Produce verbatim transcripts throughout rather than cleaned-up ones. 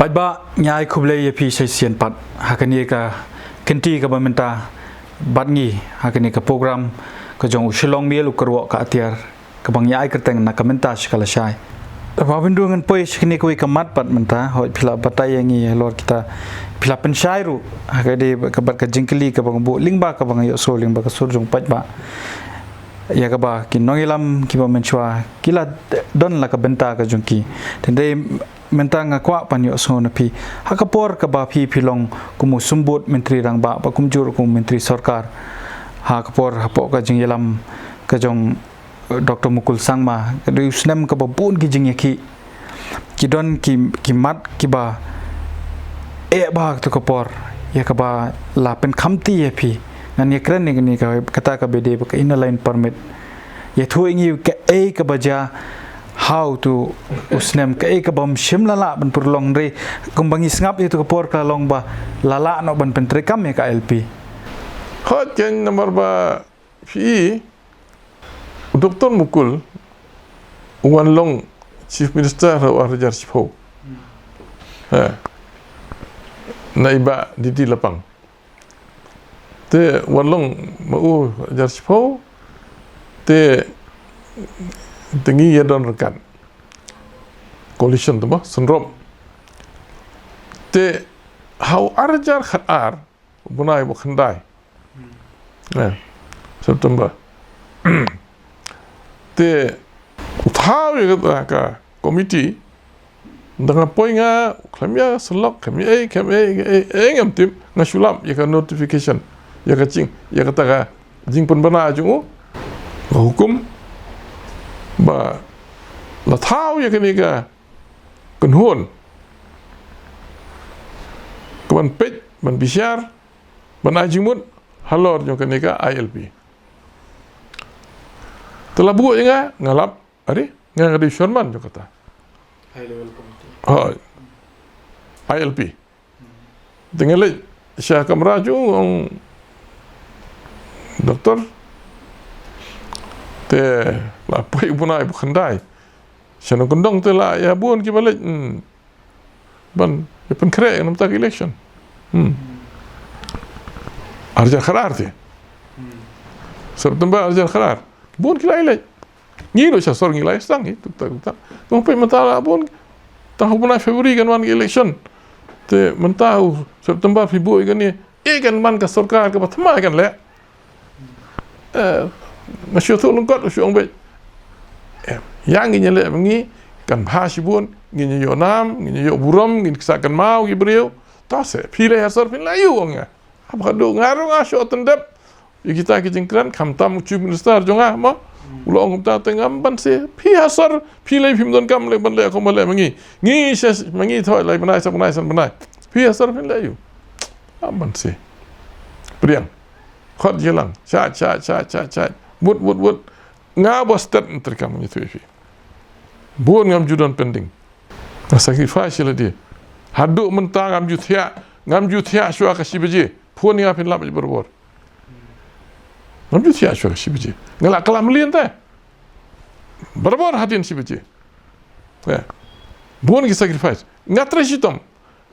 Paidbah, ngi ai khublei ïa phi sa shisien pat ha kane ka kynti kaba mynta bad ngi ha kane ka program ka jong u Shillong Mail, u kyrwoh ka atiar kaba ngi ai kyrteng Na Ka Mynta Sha Ka Lashai. Bah Windu, ngan poi sha kane kawei ka mat pat mynta, hooid phi la batai ïa ngi halor kita, phi la pynshai ruh ha kane ka bad ka jingkylli kaba nga buh lyngba kaba nga ïohsngew lyngba ka sur jong paidbah, ïa kaba ki nongïalam kiba mynshuwa ki la don la ka bynta ka jong ki. Te dei mynta nga kwah ban ïohsngew na phi, ha ka por kaba phi phi long kum u symbud Myntri Rangbah bad kumjuh kum u Myntri Sorkar, ha ka por hapoh ka jingïalam ka jong, eh, Doctor Mukul Sangma, ka dei u snem kaba bun ki jingïakhih, ki don ki, ki mat kiba eh bha ha kato ka por, ïa kaba la pynkhamti ïa phi. Ngan ïakren ïa kane ka, kata kaba dei ba ka Inner Line Permit. Ïathuh ïa ngi kaei kaba jia ha uto u snem, kaei kabym shym la lah ban pynlong, hynrei kumba ngi sngap ïa uto ka por ka la long ba la lah noh ban pyntreikam ïa ka I L P. Hooid, keiñ, namar ba phi, u Doctor Mukul u wan long Chief Minister ha u ar hajar shiphew. Ha. Na i Bah D D Lapang. Te wan long ma u hajar shiphew, te, te ngi ïa don ryngkat. Coalition te mo, synrop. Te ha u ar hajar khatar, u bnai ba khyndai. Eh, September. Te u thaw ïa ka, ka committee, da nga poi nga, khlem ïa syllok, khlem ïa ei, khlem ei, ei, ei, ngam tip, nga shu lap ïa ka notification, ïa ka jing, ïa kata ka jingpynbna jong u, ka hukum, ba la thaw ïa kane ka kynhun ka ban peit, ban bishar, ban ai jingmut halor jong kane ka I L P. Te la buh ïa nga, nga lap, ari, nga nga dei chairman jong kata. High level committee. Hooid. I L P. Te nga leit sha kamra jong u doktor. Te la poi u bnai ba khyndai. Sha nongkyndong te la ïa bun kiba leit, hmm, ban ïa pynkhreh na bynta ka election. Hmm. Ar hajar khatar te. September ar hajar khatar. Bun ki la ïaleit. Ngi ruh sha sor ngi la ïa sdang hi, tuk tak, tuk tak. Tang peit mynta la bun. Tang ha u bnai February kan wan ka election. Te mynta u September phi buh ïa kane. Eh, kan man ka sorkar kaba thymmai kan leh. Eh, nga shu ïathuh lyngkot, nga shu ong beit. Eh, ïa ngin ïaleh ma ngi, kan bha shibun, ngin ïoh nam, ngin ïoh burom, ngin ksa kynmaw ki briew. To se, phi leh ha sor phin leh aiu, ong nga. Haba ka dei nga ruh nga shu tendep ïa kita ki jingkren, khamtam u Chief Minister jong nga mo. U la ong kumta, te ngam ban se. Phi ha sor, phi leh phim donkam leh ban leh kumba leh ma ngi. Ngi sha ma ngi thoi lai bnai, sa bnai, san bnai. Phi ha sor phin leh aiu. Ngam ban se. Pdiang. Khot jingïalang. Shait, shait, shait, shait, shait. Wut, wut, wut. Nga ba stet Mynta kam ngi thui phi. Bun ngam ju don pending. Nga sacrifice ïa lade. Haduh mynta ngam ju thiah, ngam ju thiah shuwa ka shi baje. Phone ïa nga phin lap ïa barabor. Ngam ju thiah shuwa ka shi baje. Nga la kylla mlien te. Barabor hadien shi baje. Eh. Bun ki sacrifice. Nga trei shitom.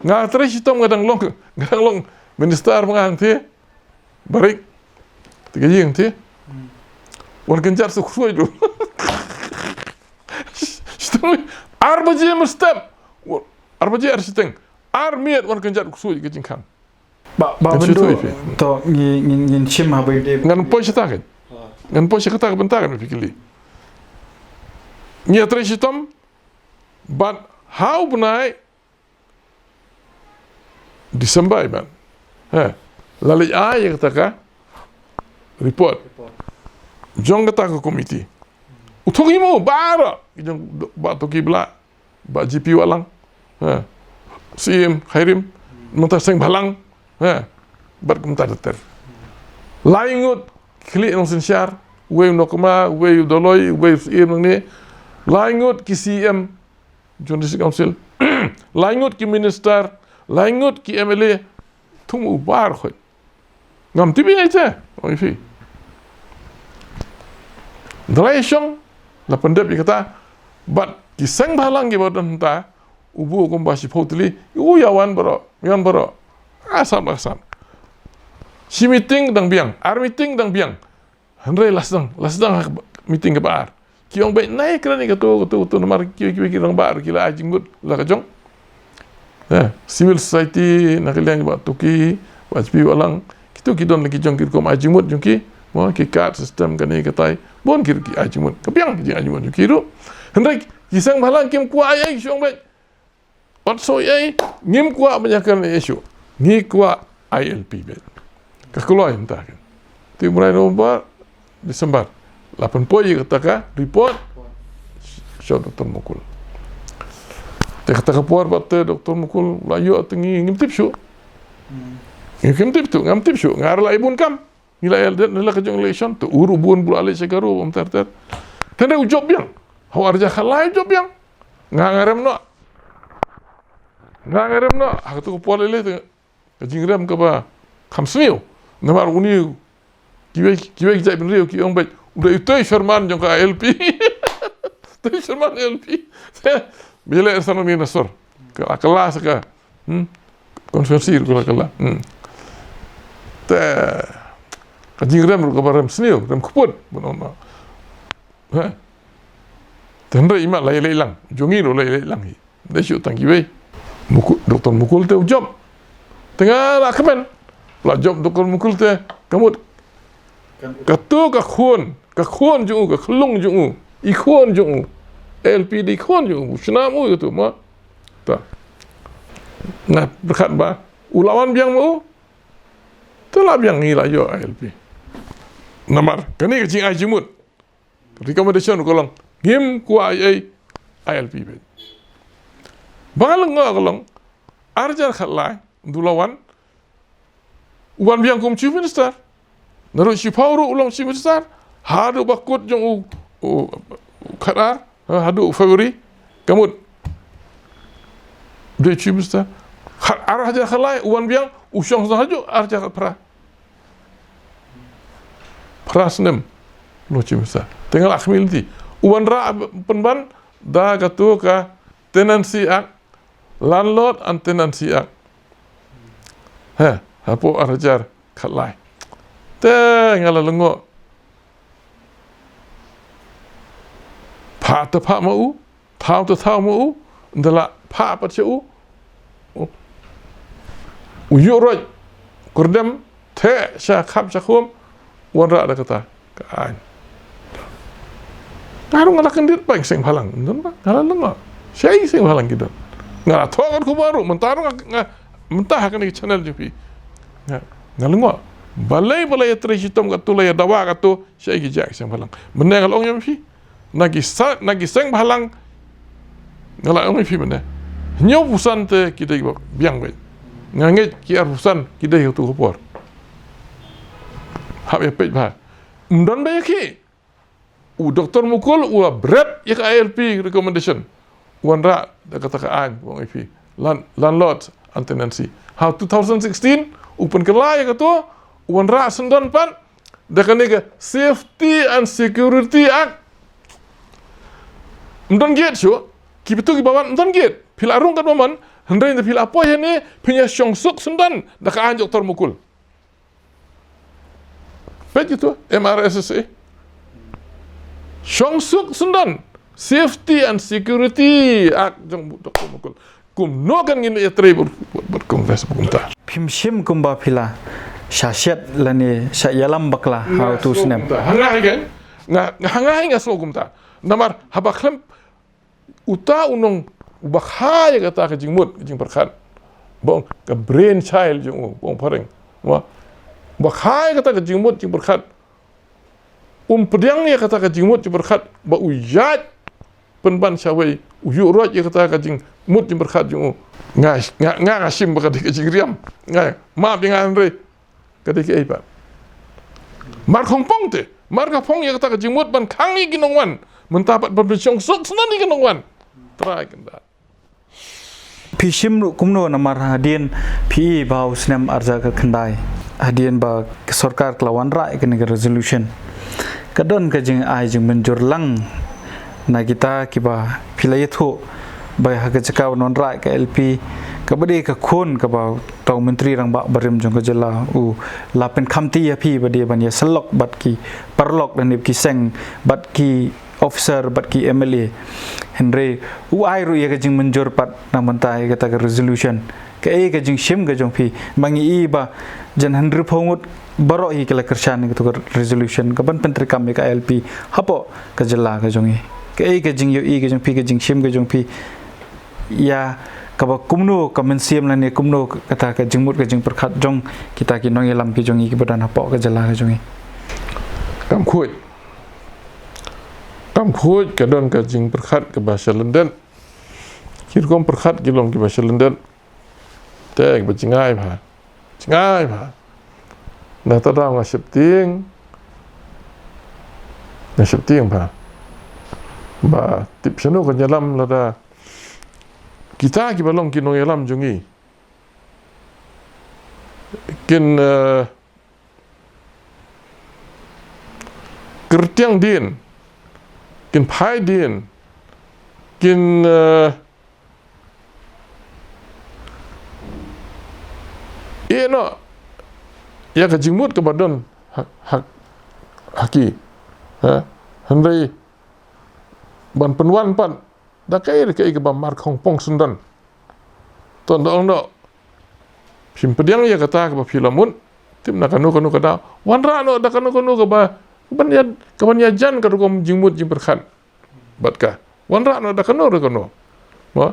Nga trei shitom, nga dang long, nga dang long minister ba nga hangtei. Barik. Te ka ïing te. Hmm. Wan kynjat sa ksuid ruh. Shiteng ar baje mynstep. Ar baje ar shiteng. Ar miet wan kynjat ksuid ka jingkhang. Bah, bah, ngan shu Windu, thui phi. To ngi, ngi, ngin shim ha ba ïadei. Ngan poi shata kan. Ah. Ngan poi shata ka bynta kan phi kylli. Ngi ïatrei shitom. Bad ha u bnai December, ban. He. La leit ai ïa kata ka report. Report. Jong kata ka committee. U thung imo baroh. Jong Bah Toki Blah. Bah G P Wahlang. He. Syiem Khyrim. Mynta Seng Bhalang. He. Bad kumta ter ter. Lai ngut khlieh nongsynshar. Uwei u Nokma, uwei u Doloi, uwei u Syiem nangne. Lai ngut ki C M. Jong District Council. Lai ngut ki minister, lai ngut ki M L A, thung u bar khoi. Ngam tip ïa ite, ong ïa phi. Da lai shong, la pyndep ïa kata, bad ki Seng Bhalang kiba don hangta, U buh kumba shiphew tylli, u ïa wan baroh, ïa wan baroh. Ah, sap la sap. Shi meeting dang biang, ar meeting dang biang. Hynrei la sdang, la sdang ha ka meeting kaba ar. Ki ong beit nai kren ïa kato, kato, kato namar ki, ki, ki rangbah ki la ai jingmut la ka jong. Eh, civil society na ka liang Bah Tuki, Bah H P Wahlang. Kito ki don la ki jong ki rukom ai jingmut jong ki. Mo ki card system kane katai. Bun ki, ki ai jingmut. Ka biang ki jing ai jingmut jong ki ruh. Hynrei ki seng bhalang kim kwah ai ai ki ong beit. Wat soi ei, ngim kwah ban ïakren ei shuh. Ngi kwah I L P beit. Ka kloi mynta kan. Te u bnai November, December. La pynpoi ïa kata ka report sha Doktor Mukul. Te kata ka por bad te Doktor Mukul la ïoh te ngi ngim tip shuh. Ngi ngim tip tu, ngam tip shuh. Nga la ai bun kam. Ngi la ïa leit na la ka jong election, te u ruh bun ba u la leit sha Garo bym ter ter. Te hynrei u jop biang. Ha u arhajar khatlai u jop biang. Nga nga rem noh. Nga nga rem noh. Ha katu ka por lei lei te ka jingrem kaba kham sniew. Namar une u kiwei kiwei ki jaitbynriew ki ong beit u dei u Tei Sherman jong ka I L P. Tei Sherman I L P. Te ba ïaleh sa nongni na sor. Ka la kylla sa ka Hmm? Constituency ruh ka la kylla. Hmm. Te ka jingrem ruh kaba rem sniew, rem kput, ban ong noh. Ha? Te hynrei imat la ïaleh lang, jong ngi ruh la ïaleh lang hi. Dei shu tang kiwei. Mukul, Doktor Mukul te u jop. Te nga la kmen. La jop Doktor Mukul te ka mut. Katu ka khun, ka khun jong u, ka khlung jong u, i khun jong u. I L P dei khun jong u, u shna ma u katu ma. Ta. Nga pyrkhat ba u la wan biang ma u. Te la biang ngi la ïoh I L P. Namar kane ka jingai jingmut. Recommendation ka long ngim kwah ai I L P beit. Ba nga lyngngoh ka long arhajar khatlai, u la wan, u wan biang kum Chief Minister. Naduh shiphew ruh u long Chief Minister. Haduh ba kut jong u, u, u khatar, ha, haduh February. Ka mut. Dei Chief Minister. Khat arhajar khatlai, u wan biang, u shong sa haduh arhajar khatphra. Phra snem. Long Chief Minister. Te nga la khmih lynti. U wanrah pynban, da katu ka Tenancy Act, Landlord and Tenancy Act. He, hapoh arhajar khatlai. Te nga la lyngngoh. Phah te phah ma u, thaw te thaw ma u, ynda la phah pat sha u. U ïuh roit, kyrdem, theh sha khap sha khum, wanrah da kata ka aiñ. Nga ruh nga la kyndit ba ki seng bhalang, don ba, nga la lyngngoh. Shaei ki seng bhalang ki don. Nga la thoh kat kumba ruh, mynta ruh nga, nga, mynta ha kane ka channel jong phi. Nga, nga lyngngoh. Balei, balei ïatrei shitom katu, la ïa dawa katu, shaei ki jia ki seng bhalang. Mynne nga la ong ïa phi. Na ki sa, na ki seng bhalang. Nga la ong ïa phi mynne. Hynñiewphew san te ki dei ba biang beit. Nga ngeit ki arphew san ki dei ha katu ka por. Hap ïa peit bha. Ym don ba ïa ki. U Doktor Mukul u la bret ïa ka I L P recommendation. U wanrah da kata ka aiñ ba ong ïa phi. Land, Landlord and Tenancy. Ha two thousand sixteen u pynkylla ïa katu, u wanrah syndon pat da kane ka Safety and Security Act. Ym don gate shuh, ki bynta kiba wan ym don gate. Phi la rung katba mon, hynrei ynda phi la poi hangne, phin ïa shong suk syndon da ka aiñ Doktor Mukul. Peit kito, M R S S A. Shong suk syndon. Safety and Security Act jong Doktor Mukul. Kumno kan ngin ïatrei bad, bad, bad Congress bad kumta. Phim shim kumba phi la shah shet lane shah ïalam bakla ha utu u snem. Ha nga hi kan. Nga, nga ha nga hi nga sngew kumta. Namar haba khlem uta u nong uba kha ïa kata ka jingmut, ka jingpyrkhat. Ba ong ka brainchild jong u, ba ong phareng. Mo. Uba kha ïa kata ka jingmut, jingpyrkhat. Um pdiang ïa kata ka jingmut, jingpyrkhat. Ba u ïaid pynban shawei, u ïuh roit ïa kata ka jingmut, jingpyrkhat jong u. Nga, nga, nga, nga shim ba ka dei ka jingriam. Nga, map ïa nga hynrei. Ka dei kaei pat. Mar khongpong te. Mar ka phong ïa kata ka jingmut ban khang ïa ki nongwan. Mynta pat ban pynshong suk syndon ïa ki nongwan. Trai kynda. Phi shim ruh kumno namar hadien phi i ba u snem arhajar khatkhyndai. Hadien ba ka sorkar ka la wanrah ïa kane ka resolution. Ka don ka jingai jingmynjur lang na kita kiba phi la ïathuh Ba ha ka jaka ban wanrah ka I L P, kaba dei ka khun kaba uta u Myntri Rangbah barim jong ka jylla u la pynkhamti ïa phi ba dei ban ïasyllok bad ki paralok lane ki seng bad ki officer bad ki M L A. Hynrei u ai ruh ïa ka jingmynjur pat na bynta ïa kata ka resolution. Kaei ka jingshim ka jong phi? Ba ngi i ba jan hynriewphew ngut baroh hi ki la kyrshan ïa kata ka resolution kaban pyntreikam ïa ka I L P hapoh ka jylla ka jong i. Kaei ka jingïohi ka jong phi, ka jingshim ka jong phi ïa kaba kumno ka mynsiem lane kumno kata ka jingmut ka jingpyrkhat jong kita ki nongïalam ki jong i kiba don hapoh ka jylla ka jong i? Kam khuid. Kam khuid ka don ka jingpyrkhat kaba shalyndet. Ki rukom pyrkhat ki long kiba shalyndet. Te kiba jngai bha. Jngai bha. Na ta daw nga sheptieng. Nga sheptieng bha. Ba tip shano ka jingïalam lada kita kiba long ki nongïalam jong i kin, eh, kyrtiang dien, kin phai dien, kin, eh, ïeh noh ïa ka jingmut kaba don ha, ha, ha ki. Ha? Hynrei ban pynwan pat da kaei re kaei kaba markhongpong syndon. Ton da ong noh, phim pdiang ïa kata kaba phi la mut. Tip na kano kano ka daw, wanrah noh da kano kano kaba, kaban ïa, kaban ïajan ka rukom jingmut jingpyrkhat bad ka. Wanrah noh da kano da kano. Mo?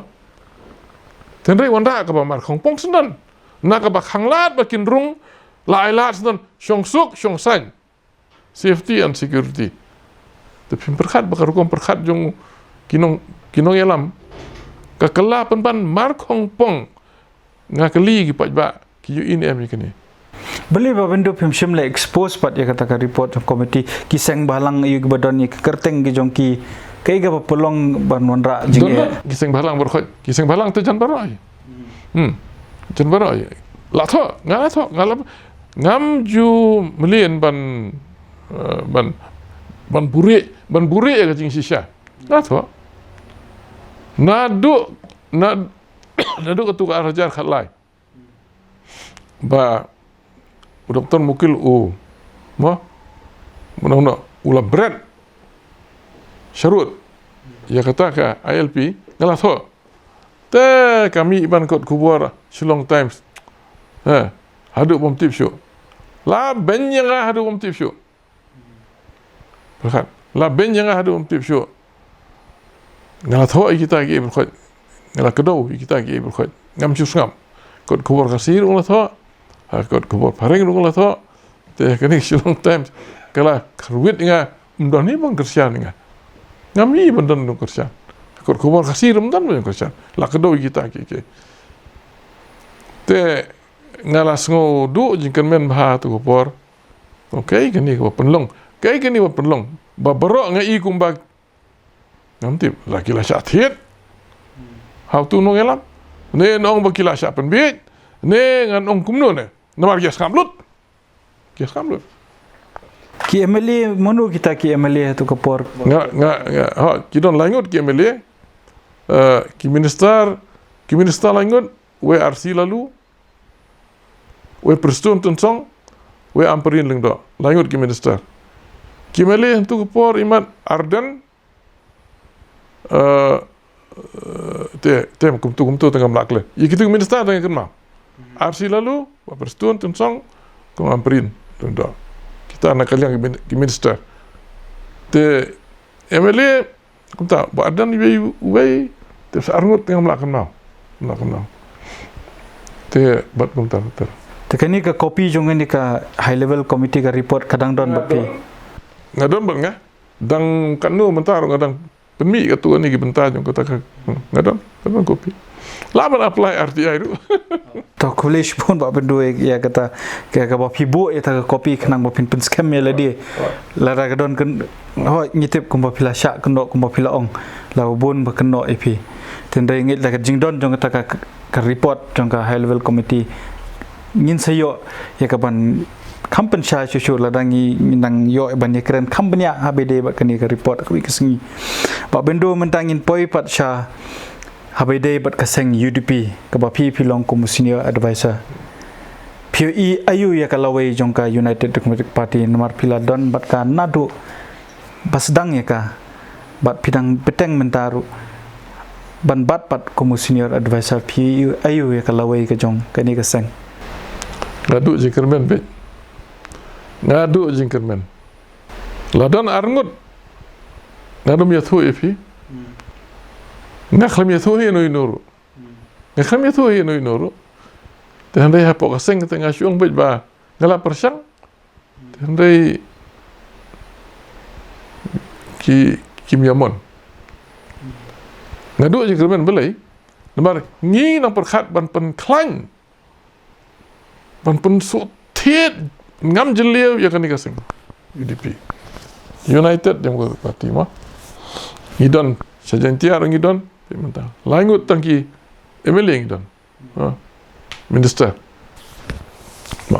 Hynrei wanrah kaba markhongpong syndon. Na kaba khanglad ba kin rung, la ai lad syndon, shong suk shong saiñ. Safety and security. Te phim pyrkhat ba ka rukom pyrkhat jong ki nong, ki nongïalam ka kylla pynban markhongpong. Nga kylli ki paidbah ki ïohi ne em ïa kane? Balei Bah Byndu phim shym la expose pat ïa kata ka report jong committee? Ki seng bhalang ïa kiba don ïa ka kyrteng ki jong ki, kaei kaba pynlong ban wanrah jingeh? Ki seng bhalang baroh khoit, ki seng bhalang te jan baroh. Hmm. Jan baroh. La thoh, nga la thoh, nga la, ngam ju mlien ban, eh, ban, ban buhrieh, ban buhrieh ïa ka jingshisha. Nga la thoh. Naduh, na, naduh katto ka ar hajar khatlai. Ba u Doktor Mukul u, mo? Mo, no, no, u la bret sharud ïa kata ka I L P, nga la thoh. Te ka mih ban kot khubor Shillong Times. Ha, haduh bym tip shuh. La beiñ ïa nga haduh bym tip shuh. Pyrkhat. La beiñ ïa nga haduh bym tip shuh. Nga la thoh ïa kita kiei baroh khoit. Nga la kdew ïa kita kiei baroh khoit. Ngam shu sngap. Kot khubor Khasi ruh nga la thoh. Ha kot khubor phareng ruh nga la thoh. Te kane Shillong Times ka la kyrwit ïa nga, ym don hi ban kyrshan ïa nga. Ngam hi ban don nongkyrshan. Kot khubor Khasi ruh ym don ban kyrshan. La kdew ïa kita kiei kiei. Te nga la sngew duh jingkyrmen bha ha tu ka por. Okay, kane kaba pynlong. Kaei kane ba pynlong? Ba baroh nga i kumba, ngam tip, la ki la shah thied ha utu u nongïalam, ne nga ong ba ki la shah pynbiej, ne ngan ong kumno ne? Namar ki ïa sngap lut. Ki ïa sngap lut. Ki M L A, mano kita ki M L A ha tu ka por? Nga, nga, nga, ha, ki don lai ngut ki M L A. Eh, ki minister, ki minister lai ngut, wei R C Laloo, wei Prestone Tynsong, wei Ampareen Lyngdoh. Lai ngut ki minister. Ki M L A ha tu ka por imat Ardent, eh, eh, te, te, kumtu, kumtu, te ngam lah klet. Ïa kitu ki minister te nga kynmaw. R C Laloo, wei Prestone Tynsong, kum Ampareen Lyngdoh. Kita na ka liang ki min-, ki minister. Te M L A, kumta, Bah Ardent iwei, iwei, te sa arngut te ngam lah kynmaw. Ngam lah kynmaw. Te bad kumta, kumta. Te kane ka copy jong kane ka high level committee ka report ka dang don bad phi? Nga don bad nga. Dang katno mynta ruh nga dang pynmih katto katne ki bynta jong kata ka, nga don, nga don copy. Lah ban apply R T I ruh. To khublei shibun Bah Byndu ïa kata, ka, kaba phi buh ïa kata ka copy khnang ba phin pynskhem ïa lade. Lada ka don kyn-, hooid ngi tip kumba phi la shah kynnoh kumba phi la ong. La bun ba kynnoh ïa phi. Te hynrei ngeit la ka jingdon jong kata ka, ka report jong ka high level committee, ngin sa ïoh ïa kaban kham pynshai shuh shuh lada ngi, ngi nang ïoh ban ïakren kham bniah ha ba ïadei bad kane ka report kawei ka sngi. Bah Byndu mynta ngin poi pat sha Haba ïadei bad ka seng U D P, kaba phi phi long kum u senior advisor, phi ïohi aïu ïa ka lawei jong ka United Democratic Party, namar phi la don bad ka naduh ba sdang ïa ka, bad phi dang bteng mynta ruh ban bat pat kum u senior advisor, phi ïohi aïu ïa ka lawei ka jong kane ka seng? Nga duh jingkyrmen beit. Nga duh jingkyrmen. La don arngut. Nga dum ïathuh ïa phi. Nga khlem ïathuh ïa uno uno ruh. Nga khlem ïathuh ïa uno uno ruh. Te hynrei hapoh ka seng te nga shu ong beit ba nga la pyrshang. Te hynrei ki, kim ïamon. Nga duh jingkyrmen balei? Namar ngi nang pyrkhat ban pynkhlaiñ, ban pynsuhthied ngam jylliew ïa kane ka seng U D P, United Democratic Party, mo. Ngi don sha Jaintia ruh ngi don, te mynta lai ngut tang ki M L A ngi don. Ha? Minister. Mo.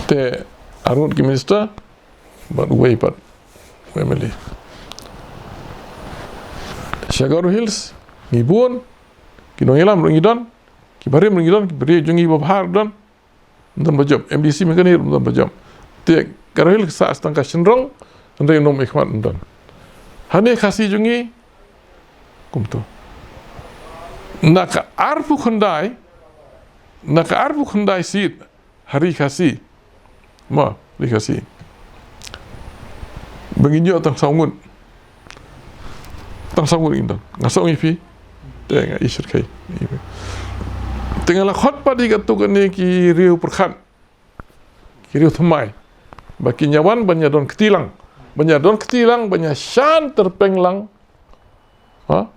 Te arngut ki minister bad uwei pat u M L A. Sha Garo Hills ngi bun, ki nongïalam ruh ngi don, ki barim ruh ngi don, ki briew jong ngi babha ruh don. Ym don ba jop, M D C mynta ruh ym don ba jop. Te Garo Hills ka sah tang ka shynrong, hynrei u nongmihkhmat ym don. Hangne Khasi jong ngi kumto. Na ka arphew khyndai, na ka arphew khyndai seat ha Ri Khasi. Mo, Ri Khasi. Ba ngin ïoh tang saw ngut. Tang saw ngut ngin don. Nga sngew ïa phi. Te nga ïa shyrkhei. Te nga la khot pat ïa katto katne ki riew pyrkhat, ki riew thymmai, ba kin ïa wan ban ïa don kti lang. Ban ïa don kti lang, ban ïa shah tyrpeng lang. Ha?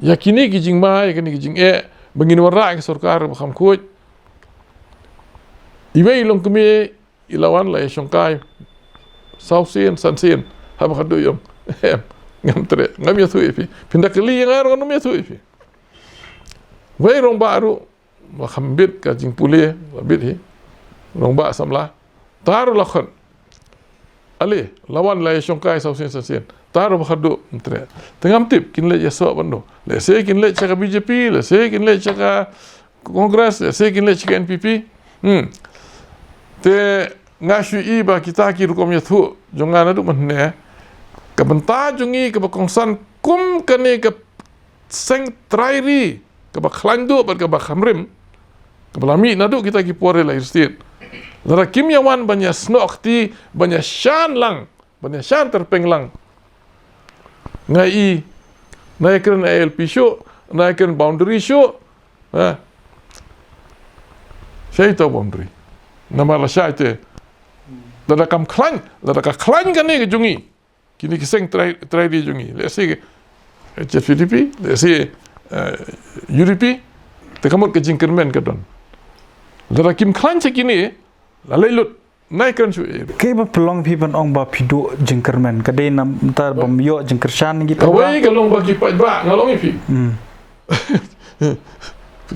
Ïa kine ki jingma, ïa kine ki jingeh, ba ngin wanrah ïa ka sorkar ba kham khuid. Iwei i longkmie i la wan la ïa shongkai saw sien, san sien. Haba khadduh i ong, em, ngam treh, ngam ïathuh ïa phi. Phin da kylli ïa nga ruh ngam ïathuh ïa phi. Wei rangbah ruh, ba kham bit ka jingpule, ba bit hi. Rangbah samla. Te ruh la khot. Ale, la wan la ïa shongkai saw sien san sien. Te ruh ba khadduh ym treh. Te ngam tip kin leit ïa soh ban do. Lehse kin leit sha ka B J P, lehse kin leit sha ka Congress, lehse kin leit sha ka N P P. Hmm. Te nga shu i ba kita ki rukom ïathuh jong nga naduh mynne, ka bynta jong ngi kaba kongsan kum kane ka seng trai ri, kaba khlaiñ duh bad kaba kham rim, kaba la mih naduh kita ki por ri la irstit. Lada kim ïa wan ban ïa snoh kti, ban ïa shah lang, ban ïa shah tyrpeng lang. Nga i, na ïa kren A L P shuh, na ïa kren boundary shuh. Ha? Shai to boundary. Namar lashai te, lada kam khlaiñ, lada ka khlaiñ kane ka jong ngi. Kine ki seng trai, trai ri jong ngi. Lehse H S P D P, lehse, eh, U D P, te ka mut ka jingkyrmen ka don. Lada kim khlaiñ sha kine, la leit lut. Nai kren shu eh. Kaei ba pynlong phi ban ong ba phi duh jingkyrmen? Ka dei namar ba ym ïoh jingkyrshan ki paidbah? Kawei ka long ba ki paidbah, nga long ïa phi. Hmm.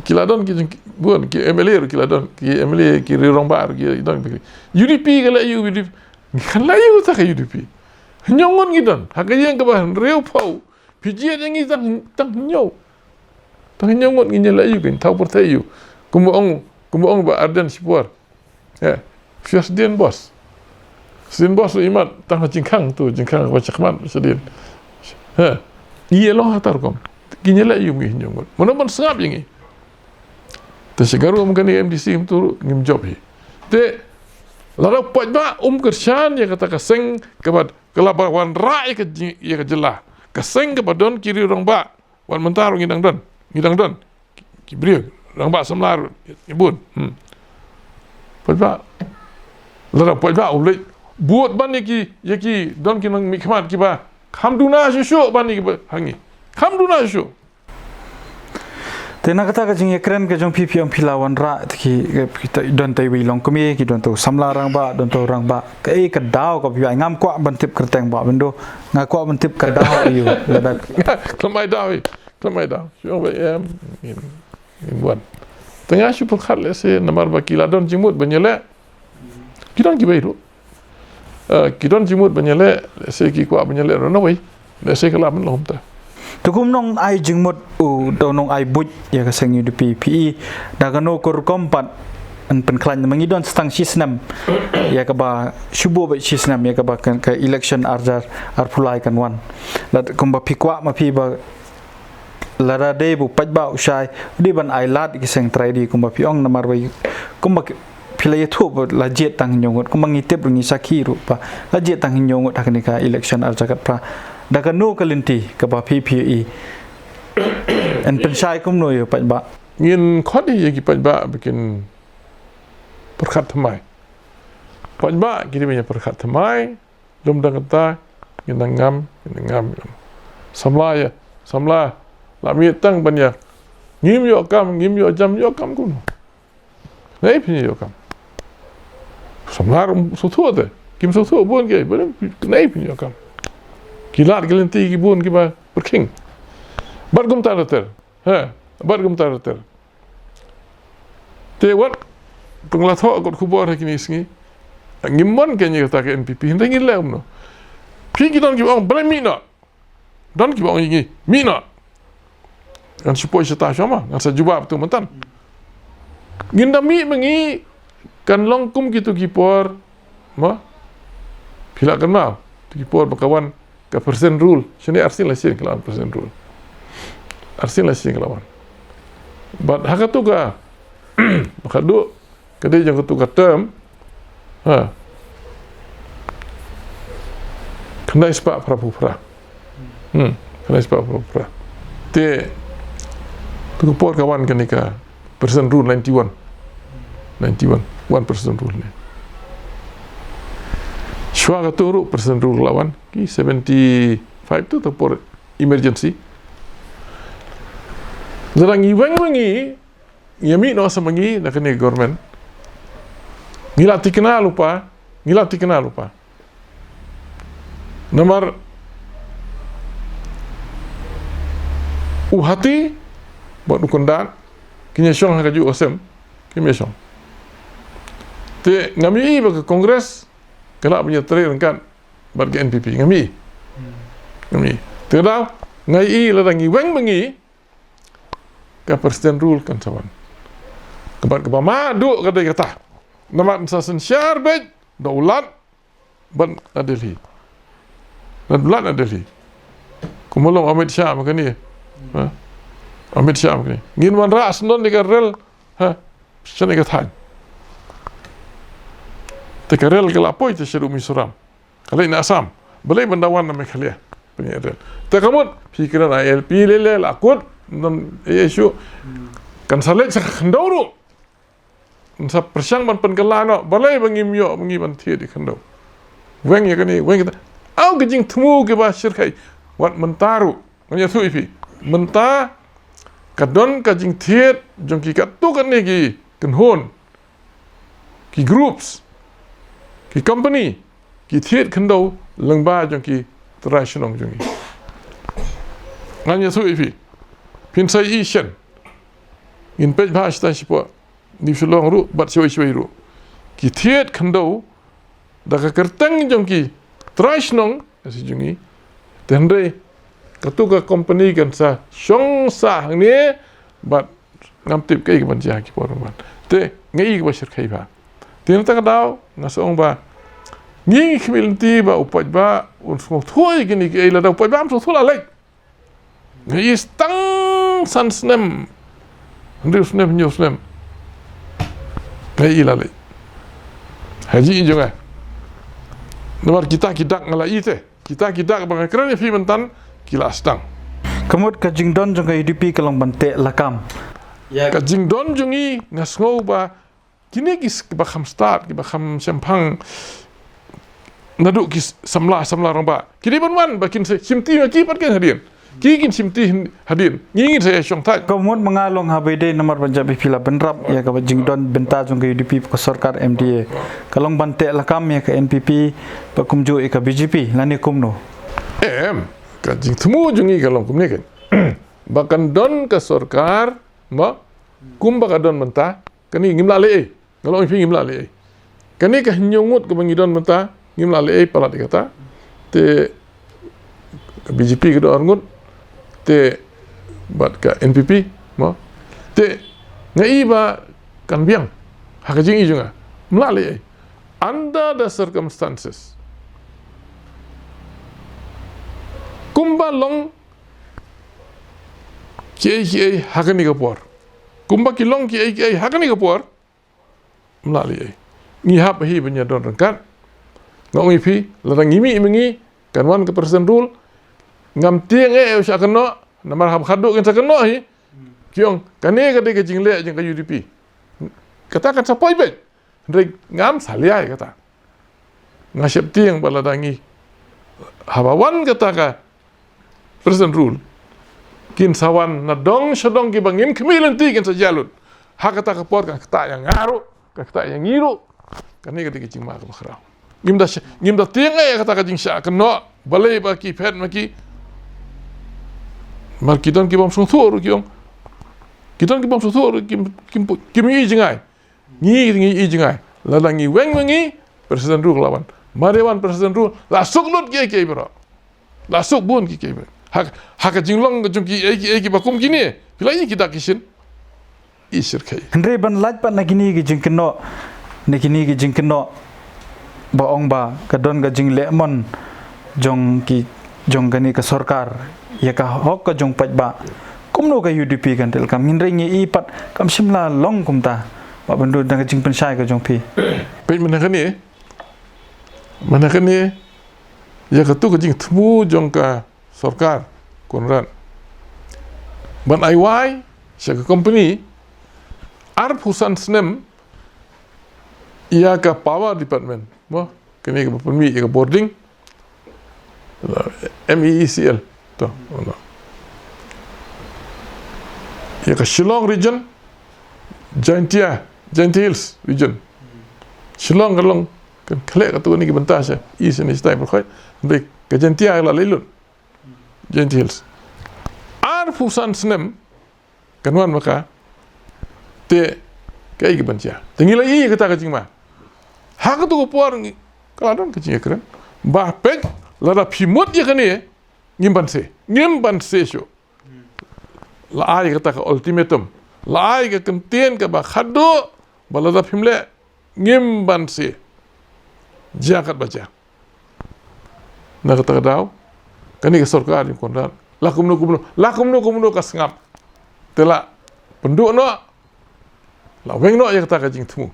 Ki la don ki jing, bun, ki M L A ruh ki la don, ki M L A, ki riew rangbah ruh ki don. U D P ka la ïa, U D P. Kan la ïa uta ka U D P. Hynñiew ngut ngi don. Ha ka ïing kaba hynriewphew. Phi jied ïa ngi tang, tang hynñiew. Tang hynñiew ngut ngin ïa la ïa u, ngin thaw pyrthei ïa u. Kumba ong, kumba ong Bah Ardent shipor. Eh, phi sdien bos. Sdien bos u imat tang ha jingkhang tu, jingkhang ba shakhmat sdien. Eh, ngi ïa long ha ta rukom. Ngin ïa la ïa u ngi hynñiew ngut. Mano ban sngap ïa ngi. Te sha ka rukom kane M D C ngim tu ngim jop hi. Te lada u paidbah um kyrshan ïa kata ka seng kaba ka la ba wanrah ïa ka ji-, ïa ka jylla. Ka seng kaba don ki riew rangbah. Wat mynta ruh ngi dang don. Ngi dang don. Ki, ki briew rangbah samla ruh ngi bun. Hmm. Paidbah. Lada paidbah u leit bud ban ïa ki, ïa ki don ki nongmihkhmat kiba kham duna shuh shuh ban ïa kiba ha ngi. Kham duna shuh shuh. Te na kata ka jingïakren ka jong phi, phi ong phi la wanrah, te ki, ki, ki, don te iwei i longkmie, ki don te u samla rangbah, don te u rangbah. Kaei ka daw kaba phi ai? Ngam kwah ban tip kyrteng Bah Myndon. Nga kwah ban tip ka daw ïa u. Lada khlem ai daw hi. Khlem ai daw. Shu ong ba em, ngin, ngin wan. Te nga shu pyrkhat lehse namar ba ki la don jingmut ban ïaleh. Ki don kiwei ruh. Eh, ki don jingmut ban ïaleh, lehse ki kwah ban ïaleh ruh na wei. Lehse ka la mynlong ta. Te kum nongai jingmut u da u nongai buit ïa ka seng UDP, phi i da kano ka rukom pat yn pynkhlaiñ, namar ngi don sa tang shi snem ïa kaba shu buh beit shi snem ïa kaba ka, ka election ar hajar arphew lai kan wan. Lada kumba phi kwah ma phi ba lada dei ba u paidbah u shai, u dei ban ai lad ïa ki seng trai dei kumba phi ong, namar ba kumba ki, phi la ïathuh ba la jied tang hynñiew ngut, kumba ngi tip ruh, ngi sakhi ruh ba la jied tang hynñiew ngut ha kane ka election ar hajar khatphra. Da kano ka lynti kaba phi, phi i yn pynshai kumno ïa u paidbah? Ngin khot ïa ki paidbah ba kin pyrkhat thymmai. Paidbah ki dei ban ïa pyrkhat thymmai. Lum dang kata, ngin dang ngam, ngin dang ngam, ngin dang ngam. Samla ïa, samla la mih tang ban ïa, ngim ïoh kam, ngim ïoh jam, ïoh kam kumno? Naei phin ïoh kam? Samla ruh sngewthuh te, kim sngewthuh bun ki, bun naei phin ïoh kam? Ki lad ki lynti ki bun kiba pyrkhing. Bad kumta ter ter. Ha, bad kumta ter ter. Te wat pynlah thoh kot khubor ha kine ki sngi. Ngim mon kein ïa kata ka NPP, hynrei ngi leh kumno? Phi, ki don kiba ong balei mih noh. Don kiba ong ïa ngi mih noh. Ngan shu poi shata shuwa ma, ngan sa jubab tu myntan. Ngin da mih ma ngi, kan long kum kitu ki por, ma? Phi lah kynmaw tu ki por ba ka wan ka President Rule. Shane arsien lai sien ka la wan President Rule. Arsien lai sien ka la wan. Bad ha katu ka, ba ka duk ka dei jong katu ka term, ha, khyndai spah phra phew phra. Hmm, khyndai spah phra phew phra. Te tu ka por ka wan kane ka President Rule ninety-one. Ninety-one, wan President Rule ne. Shuwa katu ruh President Rule la wan, ki seventy-five tu, tu por emergency. Lada ngi weng ma ngi, ngi mih noh sa ma ngi na kane ka government, ngi la thikna lypa, ngi la thikna lypa. Namar u hati bad u kyndat kin ïa shong ha kajuh ka sem, kim ïa shong. Te ngam ïohi ba ka Congress ka lah ban ïatrei ryngkat bad ka NPP, ngam ïohi. Ngam ïohi. Te ka daw nga ïohi lada ngi weng ma ngi, ka President Rule kan sa wan. Ka bad kaba ma duk ka dei kata. Namar yn sa synshar beit da u Lat bad na Delhi. Na u Lat na Delhi. Kumba long Amit Shah ma kane. Ha? Amit Shah ma kane. Ngin wanrah sngewdon ïa ka rel. Ha? Shane ka thaiñ. Te ka rel ka la poi te shaduh Mizoram. Ka leit na Assam. Balei ban da wan na Meghalaya? Pynïaid rel. Te ka mut phi kren ILP lei lei la kut, ngan ïa shu. Kan sa leit sa khyndew ruh. Kan sa pyrshang ban pynkylla noh. Balei ba ngim ïoh ma ngi ban thied ïa khyndew? Weng ïa kane, weng ïa kata. Aw ka jingthmu kiba shyrkhei. Wat mynta ruh. Ngan ïathuh ïa phi. Mynta ka don ka jingthied jong ki katto katne ki kynhun, ki groups, ki company, ki thied khyndew lyngba jong ki trai shnong jong ngi. Ngan ïathuh ïa phi. Phin sa ïohi shen. Ngin peit bha shata shapoh New Shillong ruh bad shawei shawei ruh. Ki thied khyndew da ka kyrteng jong ki trai shnong, ka si jong ngi. Te hynrei katu ka company kan sa shong sah hangne bad ngam tip kaei kaban jia ha ki por ban wan. Te nga i kaba shyrkhei bha. Te na kata ka daw nga sa ong ba ngi ngi khmih lynti ba u paidbah un sngewthuh ïa kine kiei, lada u paidbah um sngewthuh la leit. Nga i tang san snem, hynriew snem, hynñiew snem. Nga i la leit. Ha jingim jong nga. Namar kita ki dak nga la i te. Kita ki dak ba nga kren ïa phi mynta ki la sdang. Ka mut ka jingdon jong ka UDP ka long ban teh lakam. Ka jingdon jong ngi nga sngew ba kine ki s-, kiba kham stad, kiba kham shemphang, naduh ki s-, samla, samla rangbah. Ki dei ban wan, ba kin sa shimti ma ki pat kin hadien. Ki kin shimti hin-, hadien. Ngi ngin sa ïa shong thait. Ka mut ma nga long haba ïadei namar ban jop ïa phi la bynrap ïa kaba jingdon bynta jong ka UDP bad ka sorkar MDA. Ka long ban teh lakam ïa ka NPP bad kumjuh ïa ka BJP, lane kumno? Em, ka jingthmu jong ngi ka long kumne kein. Ba kan don ka sorkar, ma, kumba ka don mynta, kane ngim lah leh ei. Nga la ong ïa phi ngim lah leh ei. Kane ka hynñiew ngut kaba ngi don mynta, ngim lah leh ei palat ïa kata. Te ka BJP ka don ar ngut. Te bad ka N P P, mo. Te nga i ba kan biang ha ka jing i jong nga. Mla lei ei. Under the circumstances, kumba long ki ei ki ei ha kane ka por. Kumba ki long ki ei ki ei ha kane ka por. Mla lei ei. Ngi hap hi ban ïa don ryngkat. Nga ong ïa phi, lada ngi mih ma ngi, kan wan ka President rule. Ngam tieng eh u shah kynnoh, namar haba khadduh kin sa kynnoh hi. Ki ong, kane ka dei ka jingleh jong ka U D P. Kata kan sa poi beit. Hynrei ngam salia ïa kata. Nga sheptieng ba lada ngi, haba wan kata ka President rule, kin sa wan na dong sha dong, kiba ngim khmih lynti kin sa jia lut. Ha kata ka por kan ktah ïa nga ruh, kan ktah ïa ngi ruh. Kane ka dei ka jingma kaba khraw. Ngim da sh-, ngim da tieng eh ïa kata ka jingshah kynnoh, balei ba ki phet ma ki. Mar ki don ki bym sngewthuh ruh ki ong. Ki don ki bym sngewthuh ruh kim, kim, kim i jngai. Ngi, ngi i jngai. Lada ngi weng ma ngi, President rule ka la wan. Mar ïa wan President rule, la suk lut ki ei ki ei baroh. La suk bun ki ei ki ei baroh. Ha, ha ka jinglong ka jong ki ei ki ei kiba kum kine, phi la i ki dak ki shin. I shyrkhei. Hynrei ban lait pat na kine ki jingkynnoh, na kine ki jingkynnoh ba ong ba ka don ka jingleh mon jong ki, jong kane ka sorkar ïa ka hok ka jong paidbah. Kumno ka U D P kan treikam? Hynrei ngi i pat kam shym la long kumta. Bah Byndu, na ka jingpynshai ka jong phi. Peit mynta kane, mynta kane, ïa katu ka jingthmu jong ka sorkar, Conrad, ban ai wai sha ka company arphew san snem ïa ka power department, mo, kane kaba pynmih ïa ka bording, M E E C L. To, ïa ka Shillong region, Jaintia, Jaintia Hills region. Shillong ka long, kan khleh katu kane ki bynta sha East and East Type Rakhoi. Hynrei ka Jaintia ka la leit lut. Jaintia Hills. Arphew san snem kan wan ma ka. Te kaei kaban jia? Te ngi la i kata ka jingma. Ha katu ka por ngi, ka la don ka jingïakren. Bah peit, lada phi mut ïa kane, ngim ban se. Ngim ban se shuh. La ai kata ka ultimatum. La ai ka kyntien kaba khadduh, ba lada phim leh, ngim ban se. Jia katba jia. Na kata ka daw, kane ka sorkar jong u Conrad, la kumno kumno, la kumno kumno ka sngap. Te la pynduh noh, la weng noh ïa kata ka jingthmu.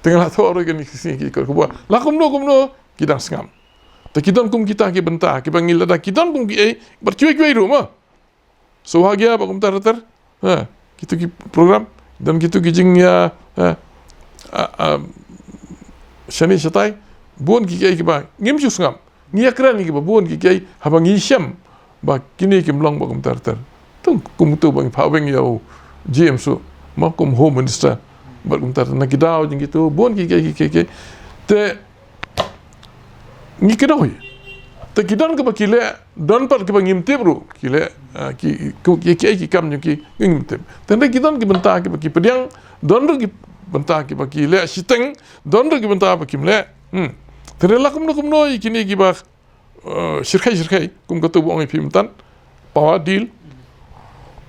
Te nga la thoh ruh ïa kine ki sngi ki kot khubor, la kumno kumno ki dang sngap. Te ki don kum kita ki bynta kiba ngi, lada ki don kum kiei, bad kiwei kiwei ruh mo. Sngewbha ïa ba kumta ter ter. Ha, kitu ki program, don kitu ki jingïa, ha, a, a, shane shatai, bun ki kiei kiba ngim shu sngap. Ngi ïakren ïa kiba bun ki kiei, haba ngi shem ba kine kim long ba kumta ter ter. Tung kum utu ba ngi phah weng ïa u James, mo, kum Home Minister, bad kumta ter ter. Na ki daw jong kitu, bun ki kiei ki kiei kiei. Te ngi kdew hi. Te ki don kiba ki leh, don pat kiba ngim tip ruh ki leh, ah, ki, ki, ki, ki, ki kam jong ki, ki ngim tip. Te hynrei ki don ki bynta kiba ki pdiang, don ruh ki bynta kiba ki leh shiteng, don ruh ki bynta ba kim leh. Hmm. Te hynrei la kumno kumno ïa kine kiba, eh, shyrkhei shyrkhei, kum katu ba ong ïa phi mynta, power deal.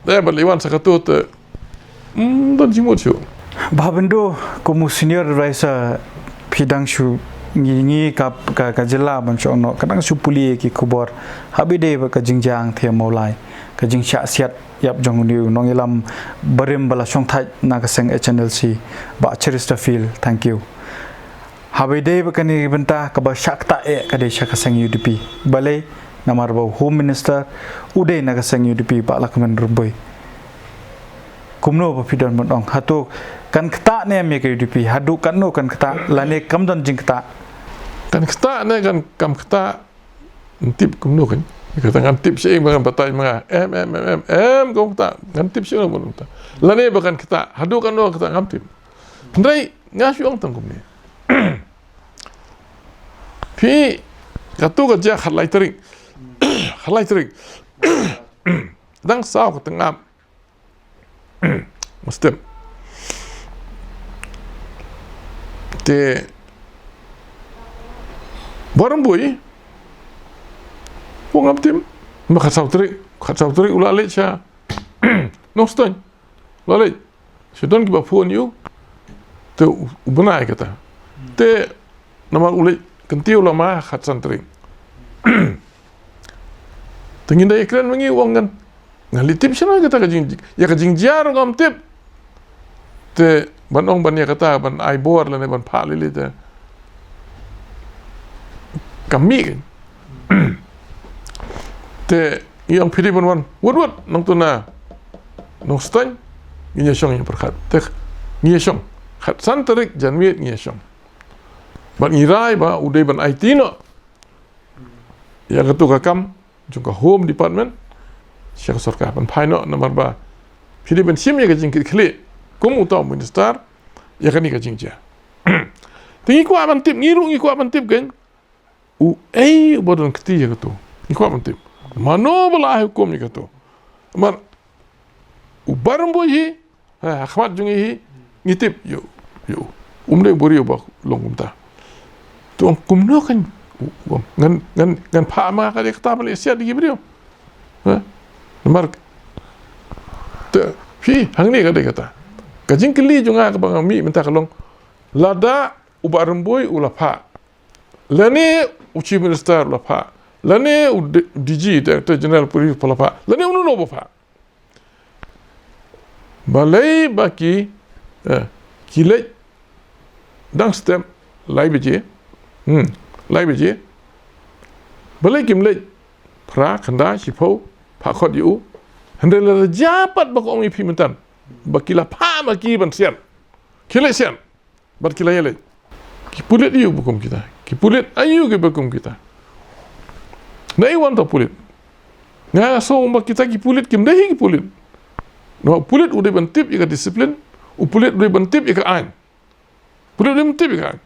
Te ba lei wan sa katu te, hmm, don jingmut shuh. Bah Byndu, kum u senior advisor, phi dang shu, ngi, ngi ka, ka, ka jylla ban shu ong noh, ka dang shu pule ki khubor. Haba ïadei bad ka jingjia angthie Mawlai, ka jingshah siat ïap jong une u nongïalam barim ba la shongthait na ka seng H N L C, Bah Chesterfield, thank you. Haba ïadei bad kane ka bynta kaba shah ktah eh ka dei sha ka seng U D P. Balei? Namar ba u Home Minister u dei na ka seng U D P, Bah Lahkmen Rymbui. Kumno ba phi don ban ong? Hato kan ktah ne em ïa ka U D P? Haduh katno kan ktah? Lane kam don jingktah? Kan ktah ne kan kam ktah? Ngam tip kumno kan. Kata ngam tip sha ïing ba ngan batai ma nga. Em, em, em, em, em, kam ktah. Ngam tip sha ïing ba ngan batai. Lane ba kan ktah. Haduh katno kan ktah? Ngam tip. Hynrei nga shu ong tang kumne. Phi, katu ka jia khatlai tarik. Khatlai tarik. Dang saw ka tnga. Must step. Te Bah Rymbui, u ngam tip. Ba khatsaw tarik, khatsaw tarik u la leit sha Nongstoiñ. U la leit. Shu don kiba phone ïa u. Te u, u bna ïa kata. Te namar u leit kynti u la ma khatsan tarik. Te ngin da ïakren ma ngi u ong ngan. Ngan leit tip shano ïa kata ka jing, ïa ka jingjia ruh ngam tip. Te ban ong ban ïa kata ban ai bor lane ban phah lili te kam mih kein. Te ngi ong phi dei ban wan wut wut nangta na Nongstoiñ, ngin ïa shong ïa pyrkhat. Te ngin ïa shong. Khatsan tarik janmiet ngin ïa shong. Bad ngi rai ba u dei ban aiti noh ïa katu ka kam jong ka Home Department sha ka sorkar ban phai noh, namar ba phi dei ban shim ïa ka jingkitkhlieh kum uta u minister ïa kane ka jingjia. Te ngi kwah ban tip, ngi ruh ngi kwah ban tip kein uei uba don kti ïa katu. Ngi kwah ban tip mano ba la ai hukum ïa katu. Namar u Barambuiah hi, ha, ha khmat jong ngi hi, ngi tip ïa u, ïa u. Um dei u briew ba long kumta. Te ong kumno kan u, u ong ngan, ngan, ngan phah ma ka dei kata ba leh siat ïa ki briew. Ha? Namar te phi hangne ka dei kata. Ka jingkylli jong nga kaba nga mih mynta ka long, lada u Barambuiah u la phah, lane u Chief Minister u la phah, lane u D-, DG, Director General Police u la phah, lane uno uno ba phah. Balei ba ki, eh, ki leit dang step lai baje, hmm, lai baje. Balei kim leit phra, khyndai, shiphew, phah khot ïa u. Hynrei lada jia pat ba ka ong ïa phi mynta ba ki la phah ma ki ban siat, ki leit siat. Bad ki la ïaleit. Ki pulit aïu ba kum kita? Ki pulit aïu kiba kum kita? Naei wan ta pulit? Nga sngew ba kita ki pulit kim dei hi ki pulit. Namar u pulit u dei ban tip ïa ka disiplin, u pulit u dei ban tip ïa ka aiñ. Pulit u dei ban tip ïa ka aiñ.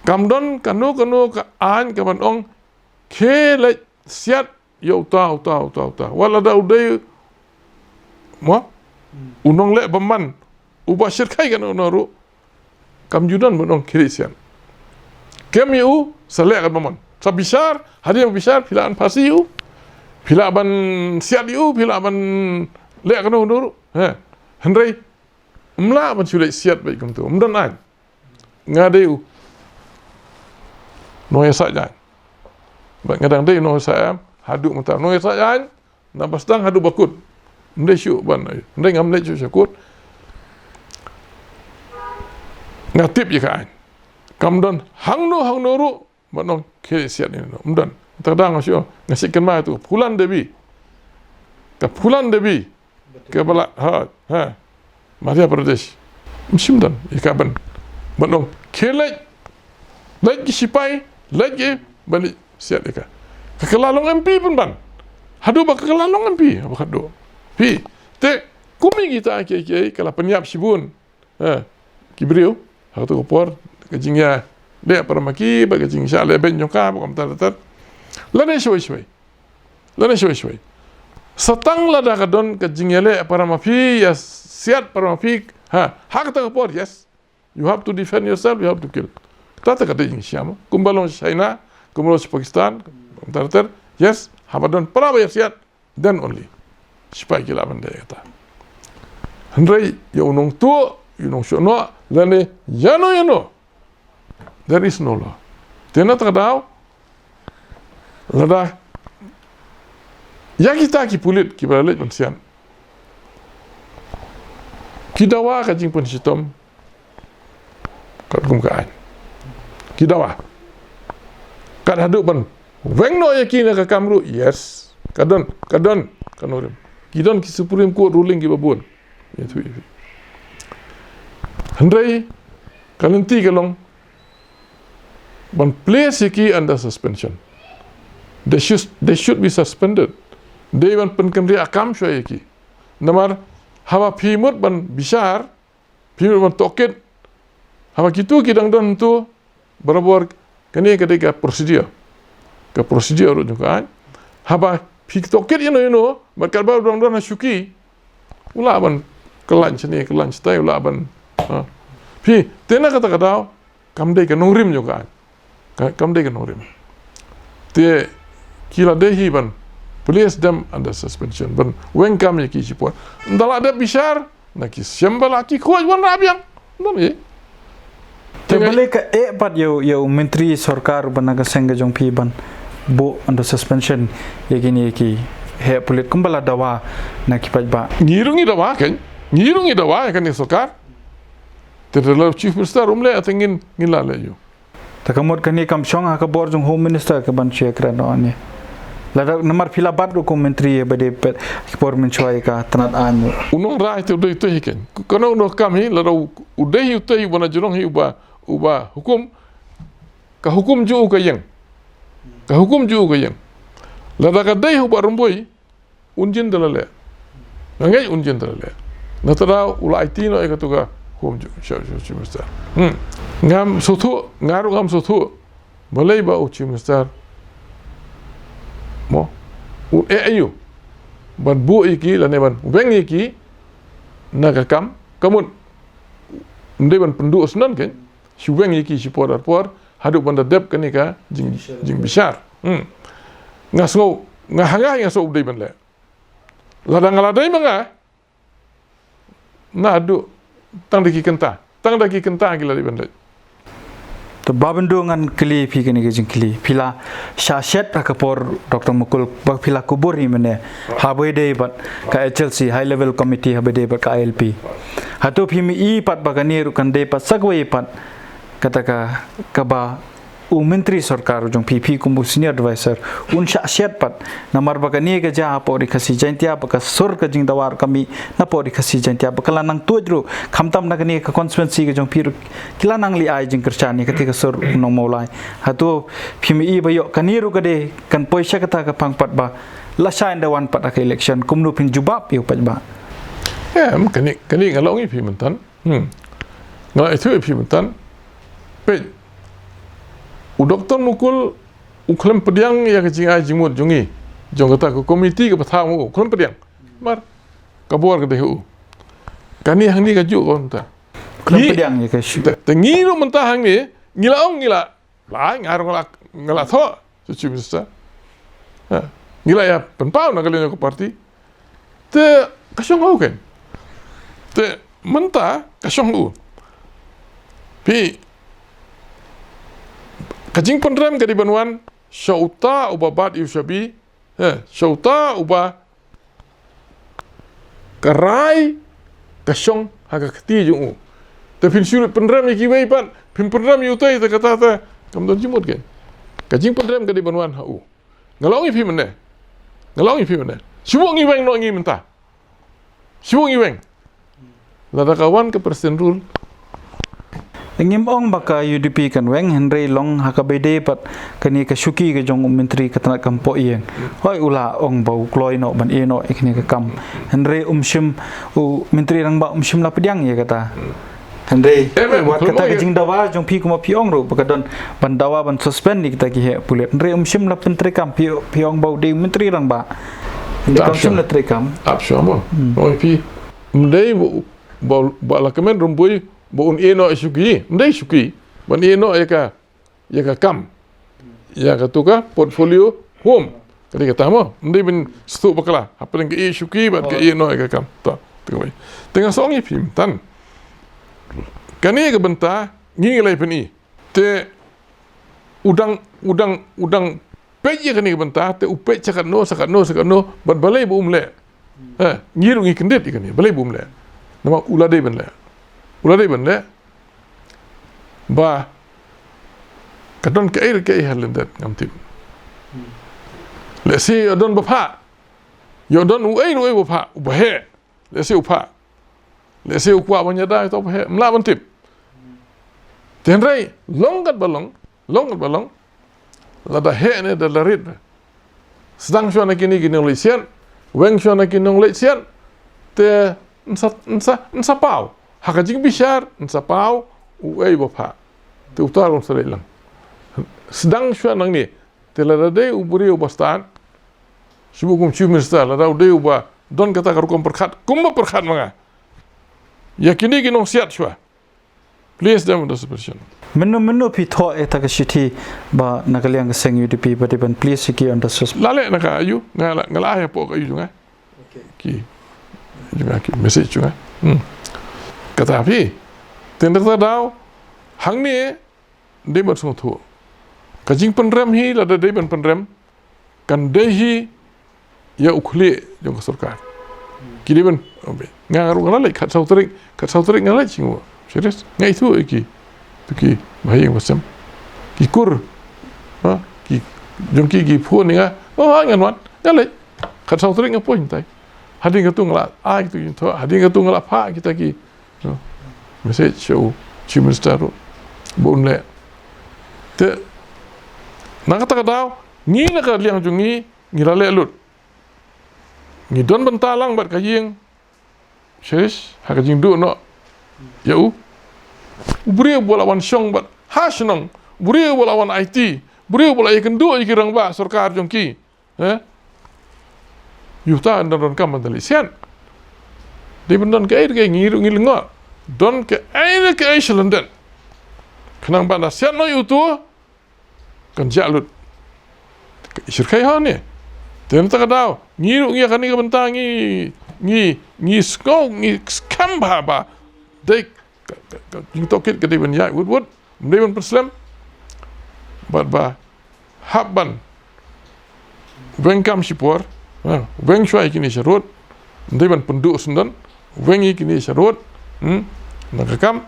Kam don kano kano ka aiñ kaban ong khie leit siat ïa uta, uta, uta, uta. Wat lada u dei, mo? U nongleh bymman, uba shyrkhei kano kano ruh, kam ju don ban ong khie leit siat. Kem ïa u, sa leh katba mon. Sa bishar, hadien bishar, phi lah ban phasi ïa u. Phi lah ban siat ïa u, phi lah ban leh kano kano ruh. He. Hynrei ym lah ban shu leit siat beit kumta. Ym don aiñ. Nga dei u nongïasaid aiñ. Bad nga dang dei u nongïasaid aiñ haduh mynta. Nongïasaid aiñ naba sdang haduh ba kut. Ym dei shuh ban, ym dei, ngam leit shuh sha kut. Nga tip ïa ka aiñ. Kam don hangno hangno ruh ban ong khie leit siat ïa uno. Ym don. Te da nga shu, nga shu kynmaw tu Phoolan Devi. Ka Phoolan Devi kaba la, ha, ha, Madhya Pradesh. Ym shym don ïa ka ban, ban ong khie leit, leit ki sipai, leit ki ban leit siat ïa ka. Ka, ka la long MP pynban. Haduh ba ka, ka la long MP ba ka duh. Phi, te kum ïa kita kiei kiei ka la pynïap shibun, eh, ki briew ha kato ka por, ka jingïaleh para ma ki bad ka jingshah lehbeiñ jong ka bad kumta ter ter. Lane shwei shwei, lane shwei shwei. Sa tang lada ka don ka jingïaleh para ma phi, ïa siat para ma phi, ha, ha kato ka por, yes, you have to defend yourself, you have to kill. Kata ka dei jingshisha mo, kumba long sha China, kumba long sha Pakistan, kumta ter ter. Yes, haba don para ba ïa siat, then only sipai ki lah ban leh kata. Hynrei ïa u nongtuh, ïa u nongshohnoh, lane ïano ïano, there is no law. Te na kata ka daw, lada ïa kita ki pulit kiba la leit ban siat, ki dawa ka jingpynshitom katkum ka aiñ. Ki dawa. Kat haduh ban weng noh ïa ki na ka kam ruh, yes. Ka don, ka don ka nongrim. Ki don ki Supreme Court ruling kiba bun. Ïathuh ïa ki. Hynrei ka lynti ka long ban place ïa ki under suspension. They should, they should be suspended. Dei ban pynkynriah kam shuwa ïa ki. Namar haba phi mut ban bishar, phi mut ban tohkit, haba kitu ki dang don hangtu barabor, kane ka dei ka procedure. Ka procedure ruh jong ka aiñ. Haba phi tohkit ïano ïano, bad katba u dang don ha shuki, u lah ban kyllain shane, kyllain shatai, u lah ban, ha. Phi, te na kata ka daw, kam dei ka nongrim jong ka aiñ. Ka, kam dei ka nongrim. Te ki la dei hi ban Place them under suspension. Ban weng kam ïa ki shipor. Ynda la dep bishar, na ki shem ba la ki khuid wan rap ïang. Ym don ei. Te balei ka eh pat ïa u, ïa u myntri sorkar uba na ka seng ka jong phi ban buh under suspension ïa kine ki heh pulit kumba la dawa na ki paidbah. Ngi ruh ngi dawa kan. Ngi ruh ngi dawa ïa kane sorkar. Te lada u Chief Minister um leh, te ngin, ngin lah leh ïa u. Te ka mut kane kam shong ha ka bor jong Home Minister ka ban shu ïakren noh ne. Lada namar phi la bat ruh kum myntri ba dei peit ki por mynshuwa ïa ka tnat aiñ. U nongrwai te u dei utei hi kan. Kano kano kam hi lada u, u dei hi utei uba na jrong hi uba, uba hukum. Ka hukum jong u ka ïeng. Ka hukum jong u ka ïeng. Lada ka dei hi uba rymbui, un jin da la leh. Nga ngeit un jin da la leh. Na tara u la aiti noh ïa katu ka hukum jong, sha, sha, Chief Minister. Hmm. Ngam sngewthuh, nga ruh ngam sngewthuh. Balei ba u Chief Minister, mo, u eh ïa u ban buh ïa ki lane ban weng ïa ki na ka kam, ka mut ym dei ban pynduh shen kan. Shu weng ïa ki shipor arpor haduh ban da dep kane ka jing, jingbishar. Hmm. Nga sngew, nga ha nga, nga sngew u dei ban leh. Lada nga la dei ma nga, naduh tang da ki kynta, tang da ki kynta ki la dei ban leh. Te Bah Byndu ngan kylli phi kane ka jingkylli. Phi la shah shet ha ka por Doctor Mukul ba phi la kubur hi mynne. Haba ïadei bad ka H L C, High Level Committee, haba ïadei bad ka I L P. Hato phim i pat ba kane ruh kan dei pat sa kawei pat kata ka, kaba u myntri sorkar u jong phi, phi kum u senior advisor, un shah shet pat. Namar ba kane ka jia hapoh ri Khasi Jaiñtia, ba ka sur ka jingdawa ruh ka mih napoh ri Khasi Jaiñtia, ba ka la nang tuid ruh, khamtam na kane ka constituency ka jong phi ruh, ki la nang leh ai jingkyrshan ïa kata ka sur u nong Mawlai. Hato phim i ba ïoh kane ruh ka dei kan poi sha kata ka phang pat ba lashai ynda wan pat ha ka election, kumno phin jubab ïa u paidbah? Em, kane, kane nga la ong ïa phi myntan. Hmm. Nga la ïathuh ïa phi myntan. Peit. U Doctor Mukul u khlem pdiang ïa ka jingai jingmut jong ngi. Jong kata ka komiti kaba thaw u khlem pdiang. Namar ka bor ka dei ha u. Kane hangne kajuh ka mynta. Khlem pdiang ïa ka shu. Te, te ngi ruh mynta hangne, ngi la ong ngi la Lai, nga ruh nga la, nga la thoh, sha u Chief Minister. Ha, ngi la ïa pynpaw na ka liang ka party. Te ka shong ha u kan. Te mynta ka shong ha u. Phi, ka jingpynrem ka dei ban wan sha uta uba bat ïa u shabi. Ha, sha uta uba Ka rai ka shong ha ka kti jong u. Te phin shu pynrem ïa kiwei pat, phin pynrem ïa utei te kata te kam don jingmut kein. Ka jingpynrem ka dei ban wan ha u. Nga la ong ïa phi mynne. Nga la ong ïa phi mynne. Shu ngi weng noh ngi mynta. Shu ngi weng. Lada ka wan ka President rule, Ngim ong ba ka U D P kan weng, hynrei long ha kaba ïadei bad kane ka shuki ka jong u Myntri ka tnat kam poh ïing. Hooid u la ong ba u kloi noh ban ïeh noh ïa kane ka kam. Hynrei um shym, u Myntri Rangbah um shym la pdiang ïa kata. Hynrei em, em, wat kata ka jingdawa jong phi kumba phi ong ruh ba ka don ban dawa ban suspend ïa kita ki heh pulit. Hynrei um shym la pyntreikam, phi, phi ong ba u dei u Myntri Rangbah. Hynrei kam shym la treikam. Ap shwa mo. Hmm. Ong phi, ym dei ba, ba, ba la kmen Rymbui ba un ïeh noh ïa shuki, ym dei shuki, ban ïeh noh ïa ka, ïa ka kam, ïa katu ka portfolio home. Ka dei kata mo, ym dei ban sngewthuh bakla hapdeng ka ïeh shuki bad ka ïeh noh ïa ka kam. Ta, te kawei. Te nga sa ong ïa phi myntan, kane ka bynta ngi ngi la ïa pyni. Te u dang, u dang, u dang peit ïa kane ka bynta, te u peit sha katno, sha katno, sha katno, bad balei ba um leh. Eh, ngi ruh ngi kyndit ïa kane, balei ba um leh. Namar u la dei ban leh. U la dei ban leh. Ba ka don kaei re kaei ha lyndet ngam tip. Lehse ïoh don ba phah. Ïoh don uei uei ba phah, uba heh. Lehse u phah. Lehse u kwah ban ïada ïa uta uba heh, ym lah ban tip. Te hynrei long kat ba long, long kat ba long, lada heh ne da la rit, sdang shwa na kine ki nongleit siat, weng shwa na ki nongleit siat, te yn sa, yn sa, yn sa paw ha ka jingbishar, yn sa paw uei ba phah. Te uta ruh yn sa leit lang. Sdang shwa nangne. Te lada dei u briew uba stad, shu buh kum Chief Minister, lada u dei uba don kata ka rukom pyrkhat kumba pyrkhat ma nga, ïa kine ki nongsiat shwa, please dem da suspension. Mynno mynno phi thoh ïa kata ka shithi ba na ka liang ka seng U D P ba dei ban plie sha ki under sus. La leh na ka aiu, nga la, nga la ai hapoh ka aiu jong nga. Ki, jong nga ki message jong nga. Hmm. Kata phi. Te na kata ka daw, hangne dei ban sngewthuh. Ka jingpynrem hi lada dei ban pynrem, kan dei hi ïa u khlieh jong ka sorkar. Ki dei ban, nga ruh nga la leit, khatsaw tarik, khatsaw tarik nga la leit sha u. Serious? Nga ithuh ïa ki. Tu ki ba ïing ba sem. Ki kur. Ha? Ki, jong ki ki phone ïa nga. Oh, ha, ngan wan. Nga leit. Khatsaw tarik nga poi tai. Hadien katu nga la ai katu jingthoh, hadien katu nga la phah kita ki, no, message sha u Chief Minister ruh ba un leh. Te na kata ka daw, ngi na ka liang jong ngi, ngi la leh lut. Ngi don bynta lang bad ka ïing. Serious, ha ka jingduh noh ïa u. U briew ba la wan shong bad ha shnong, u briew ba la wan aiti, u briew ba la ïakynduh ïa ki rangbah sorkar jong ki. Eh? Ïa uta ynda don kam ban da leit siat. Dei ban don kaei kaei, ngi ruh ngi lyngngoh. Don kaei kaei sha lyndet. Khnang ban da siat noh ïa uto, kan jah lut. Shyrkhei ha ne. Te na kata ka daw, ngi ruh ngi ïa kane ka bynta ngi, ngi, ngi sngew, ngi skhem bha ba dei ka, ka, ka jingtohkit ka dei ban ïaid wut wut, ym dei ban pynslem. Bad ba hap ban weng kam shipor, ha, weng shuwa ïa kine sharud, ym dei ban pynduh syndon, weng ïa kine sharud, hmm, na ka kam,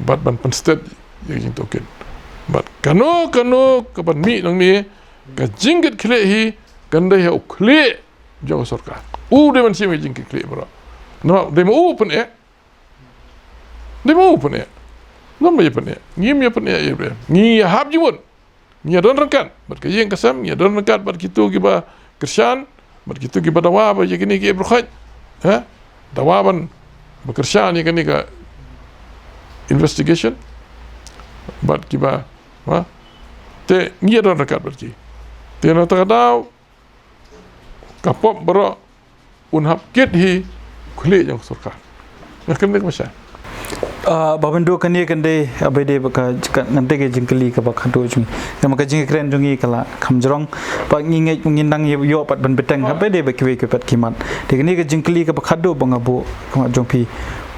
bad ban pynsted ïa ka jingtohkit. Bad kano kano kaban mih nangne, ka jingkitkhlieh hi kan dei ha u khlieh jong ka sorkar. U dei ban shim ïa ka jingkitkhlieh baroh. Namar dei ma u pyneh, Dei ma u pyneh. Ngam ba ïa pyneh. Ngim ïa pyneh ïa pyneh. Ngi ïa hap jingmut. Ngi ïa don ryngkat bad ka ïing ka sem, ngi ïa don ryngkat bad kito kiba kyrshan, bad kito kiba dawa ba ïa kine ki ïa pyrkhat. Ha? Dawa ban ba kyrshan ïa kane ka investigation. Bad kiba, ha? Te ngi ïa don ryngkat bad ki. Te na kata ka daw, ka pop baroh un hap kit hi u khlieh jong ka sorkar. Nga kren da kaba shai. Ah, Bah Myntdu, kane kan dei, ah, ba dei ba ka, ka, ngan tei ka jingkylli kaba khadduh jong ngi. Namar ka jingkren jong ngi ka la kham jrong. Ba ngi ngeit ngi nang ïoh pat ban bteng, haba dei ba kiwei kiwei pat ki mat. Te kane ka jingkylli kaba khadduh ba nga buh ha khmat jong phi.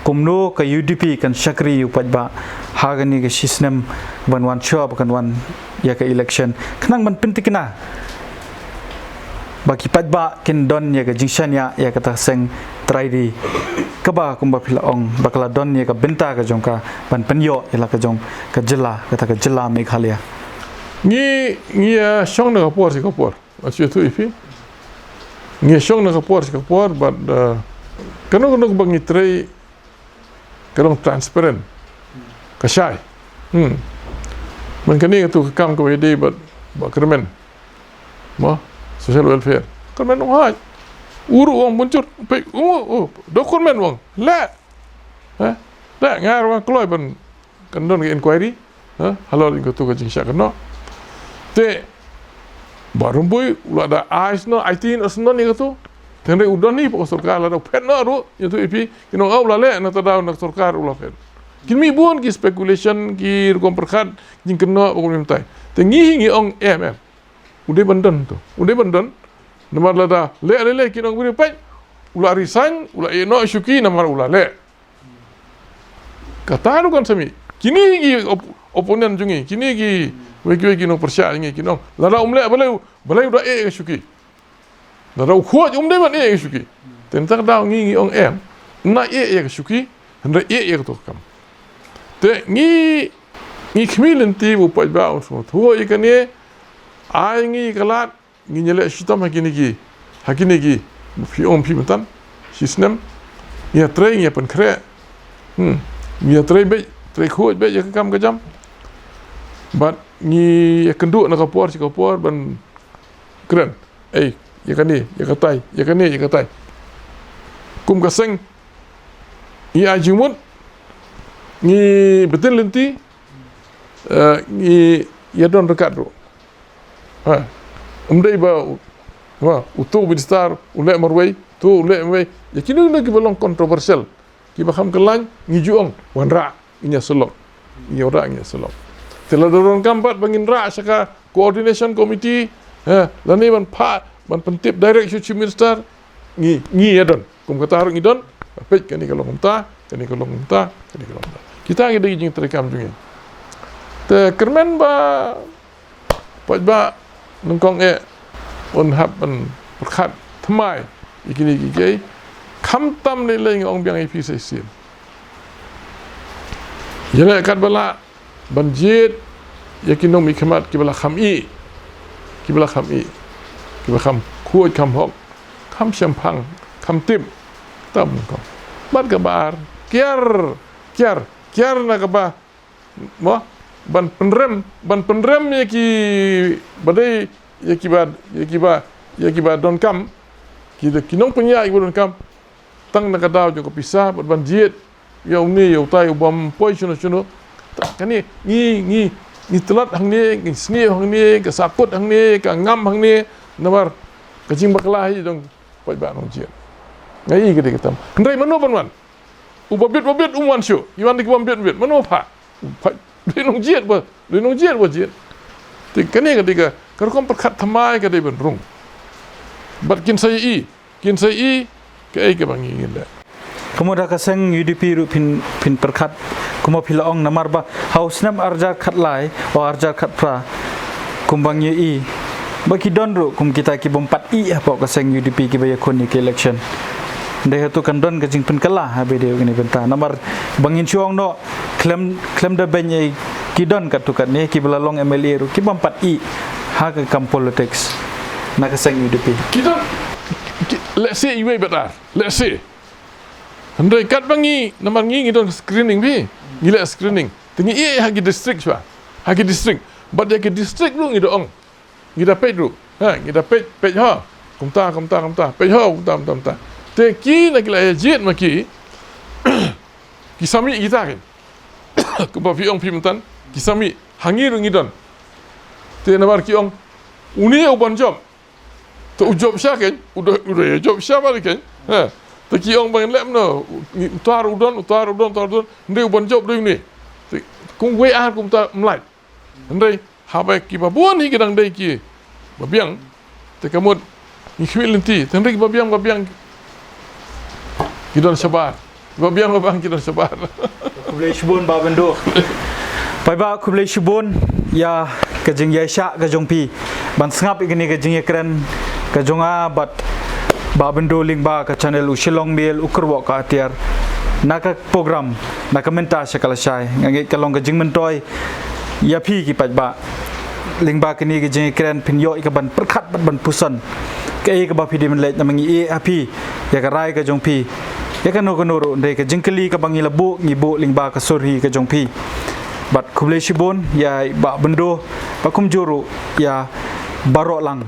Kumno ka U D P kan shakri ïa u paidbah ha kane ka shisnem ban wan shuwa ba kan wan ïa ka election. Khnang ban pyntikna ba ki paidbah kin don ïa ka jingshaniah ïa kata ka seng trai ri, kaba kumba phi la ong ba ka la don ïa ka bynta ka jong ka ban pynïoh ïa la ka jong ka jylla, kata ka jylla Meghalaya. Ngi, ngi ïa shong na ka por sha ka por. Nga shu ïathuh ïa phi. Ngi ïa shong na ka por sha ka por bad, eh, kano kano kaba ngi trei ka long transparent. Ka shai. Hmm. Mynta kane katu ka kam kaba ïadei bad, bad kyrmen. Mo, social welfare. Kyrmen u ong hooid. U ruh u ong bun jur. Peit, u, u, dei kyrmen u ong. Leh. Eh? Leh, nga ruh nga kloi ban kan don ka inquiry. Ha? Halor ïa katu ka jingshah kynnoh. Te Bah Rymbui u la da ai sno, aiti noh sno ïa katu. Te hynrei u don hi hapoh ka sorkar, lada u phet noh ruh, ïathuh ïa phi, kin ong, oh, u la leh, na kata ka daw na ka sorkar u la phet. Kin mih bun ki speculation, ki rukom pyrkhat, jingkynnoh ba kumne kumtai. Te ngi hi ngi ong em em. U dei ban don tu. U dei ban don. Namar lada leh leh leh kin ong briew peit. U la resign, u la ïeh noh shuki namar u la leh. Kata ruh kan sa mih. Kine ki op-, opponent jong ngi, kine kiwei kiwei ki nongpyrshah jong ngi, ki nong, lada um leh balei, balei u da ïeh ka shuki. Lada u khuid um dei ban ïeh ka shuki. Te na kata ka daw ngi ngi ong em. Ym ïeh ïa ka shuki, hynrei ïeh ïa kato ka kam. Te ngi, ngi khmih lynti ba u paidbah un sngewthuh ïa kane, ai ngi ka lad, ngin ïaleh shitom ha kine ki, ha kine ki, phi ong phi mynta, shisnem, ngi ïatrei, ngi ïapynkhreh. Hmm. Ngi ïatrei beit, trei khuid beit ïa ka kam ka jam. Bad ngi ïakynduh na ka por sha ka por ban kren. Ei, ïa kane, ïa katai, ïa kane, ïa katai. Kum ka seng, ngi ai jingmut, ngi btin lynti, eh, ngi ïadon ryngkat ruh. Ha. Um dei ba, ba, uto u minister u leh marwei, uto u leh marwei. Ïa kino kino kiba long controversial, kiba kham kyllain, ngi ju ong, wanrah, ngin ïa solve. Ngi ïa rah, ngi ïa sylloh. Te lada donkam pat ba ngin rah sha ka coordination committee, eh, lane ban phah, ban pyntip direct sha u Chief Minister, ngi, ngi ïa don. Kum kata ruh ngi don, peit kane ka long kumta, kane ka long kumta, kane ka long kumta. Kita ki dei ki jingtrei kam jong ngi. Te kyrmen ba, paidbah, nyngkong eh, un hap ban pyrkhat thymmai ïa kine ki kiei, khamtam lei lei nga ong biang ïa phi sa shisien. Ïaleh katba lah ban jied ïa ki nongmihkhmat kiba la kham ïeh, kiba la kham ïeh, kiba kham khuid, kham hok, kham shemphang, kham tip. Tam ko. Bad kaba ar, kiar, kiar, kiar na kaba, mo, ban pynrem, ban pynrem ïa kiba dei, ïa kiba, ïa kiba, ïa kiba donkam, ki, ki nongpynïaid kiba donkam, tang na ka daw jong ka pisa, bad ban jied ïa une ïa utai u bym poi shano shano. Ta kane ngi, ngi, ngi tlot hangne, ngi sniew hangne, ka sahkut hangne, ka ngam hangne, namar ka jingbakla hi jong paidbah nongjied. Nga ïohi ka dei kata. Hynrei mano ban wan? Uba bit ba bit um wan shuh. Ki wan dei kiba bit ba bit. Mano pha? Pha, dei nongjied ba, dei nongjied ba jied. Te kane ka dei ka, ka rukom pyrkhat thymmai ka dei ban rung. Bad kin sa ïohi, kin sa ïohi kaei kaba ngi ngin leh. Kumno da ka seng U D P ruh phin, phin pyrkhat kumba phi la ong, namar ba ha u snem arhajar khatlai, o arhajar khatphra, kumba ngi ïohi ba ki don ruh kum kita ki bym pat ïeh hapoh ka seng U D P kiba ïakhun ïa ka election. Hynrei hato kan don ka jingpynkylla ha ba dei kane bynta, namar ba ngin shu ong noh, khlem, khlem da beiñ ei ki don katto katne kiba la long M L A ruh ki bym pat ïeh ha ka kam politics na ka seng U D P. Ki don, ki, lehse iwei bad ar, lehse. Hynrei katba ngi, namar ngi ngi don screening bha, ngi leh screening. Te ngi ïeh ha ki district shuwa, ha ki district. Bad ïa ki district ruh ngi da ong, ngi da peit ruh. Ha, ngi da peit, peit ho. Kumta, kumta, kumta. Peit ho, kumta, kumta, kumta. Te ki na ki la ïa jied ma ki, ki sa mih kita kein. Kumba phi ong phi mynta, ki sa mih, ha ngi ruh ngi don. Te namar ki ong, une u ban jop. Te u jop sha kein, u da, u da ïa jop sha bad kein. Ha. Te ki ong ban leh mano, uta ruh u don, uta ruh u don, uta ruh u don. Hynrei u ban jop dei une. Te kum wei ar kumta mlait. Hynrei haba kiba bun hi ki dang dei kiba biang, te ka mut ngi khmih lynti, te hynrei kiba biang, ba biang ki don shabar. Kiba biang, ba biang ki don shabar. Khublei shibun Bah Byndoh. Paidbah, khublei shibun ïa ka jingïaishah ka jong phi ban sngap ïa kane ka jingïakren ka jong nga bad Bah Byndoh lyngba ka channel U Shillong Mail, U Kyrwoh ka Atiar, na ka program Na ka Mynta sha ka Lashai. Nga ngeit ka long ka jingmyntoi ïa phi ki paidbah. Lyngba kane ka jingïakren phin ïoh ïa ka ban pyrkhat bad ban puson kaei kaba phi dei ban leit, namar ngi ïeh ha phi, ïa ka rai ka jong phi, ïa kano kano ruh. Hynrei ka jingkylli kaba ngi la buh, ngi buh lyngba ka sur hi ka jong phi. Bad khublei shibun ïa Bah Byndoh, bad kumjuh ruh ïa baroh lang.